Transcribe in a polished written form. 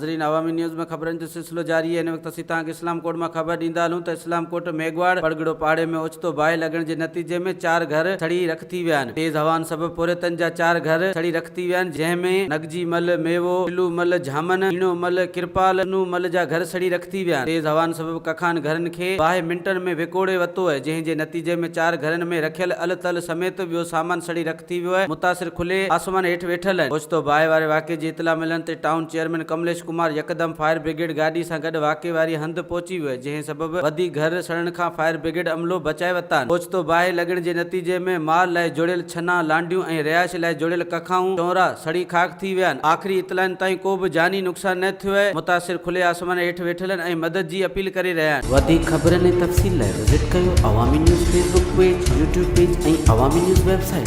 ناظرين عوامي نيوز ۾ خبرن جو سلسلو جاري آهي هن وقت اسين توهان کي اسلام ڪوٽ مان خبر ڏيندا هلون ته اسلام ڪوٽ ميگهواڙ پڙڳڙو پاڙي ۾ اوچتو باهه لڳڻ جي نتيجي ۾ چار گهر سڙي رک ٿي ويا آهن تيز هوائن سبب پورهيتن جا چار گهر سڙي رک ٿي ويا آهن جنهن ۾ نگجي مل، ميوو، ٽلو مل، جهامن، هيڻو مل، ڪرپال، سنو مل جا گهر سڙي رک ٿي ويا آهن تيز هوائن سبب ڪکان گهرن کي باهه منٽن ۾ وڪوڙي وتو آهي جنهن جي نتيجي ۾ چار گهرن ۾ رکيل ال تل سميت ٻيو سامان سڙي رک ٿي ويو آهي، متاثر کلي آسمان هيٺ ويٺل آهن. اوچتو باهه واري واقعي جي اطلاع ملڻ تي ٽائون چيئرمين ڪمليش ڪمار يڪدم فائر برگيڊ گاڏي سان گڏ واقعي واري هنڌ پهچي ويو جنهن سبب وڌيڪ گهر سڙڻ کان فائر برگيڊ عملو بچائي ورتا آهن. اوچتو باهه لڳڻ جي نتيجي ۾ مال لاء جوڙيل ڇنا، لانڍيون ۽ رهائش لاء جوڙيل ڪکائون، چونرا، سڙي خاڪ ٿي ويا آهن. آخري اطلاعن تائين ڪو به جاني نقصان نه ٿيو آهي. متاثر کلي آسمان هيٺ ويٺل آهن ۽ مدد جي اپيل ڪري رهيا آهن. وڌيڪ خبرن ۽ تفصيل لاء وزٽ ڪيو Awami news Facebook page, YouTube page ۽ Awami news website.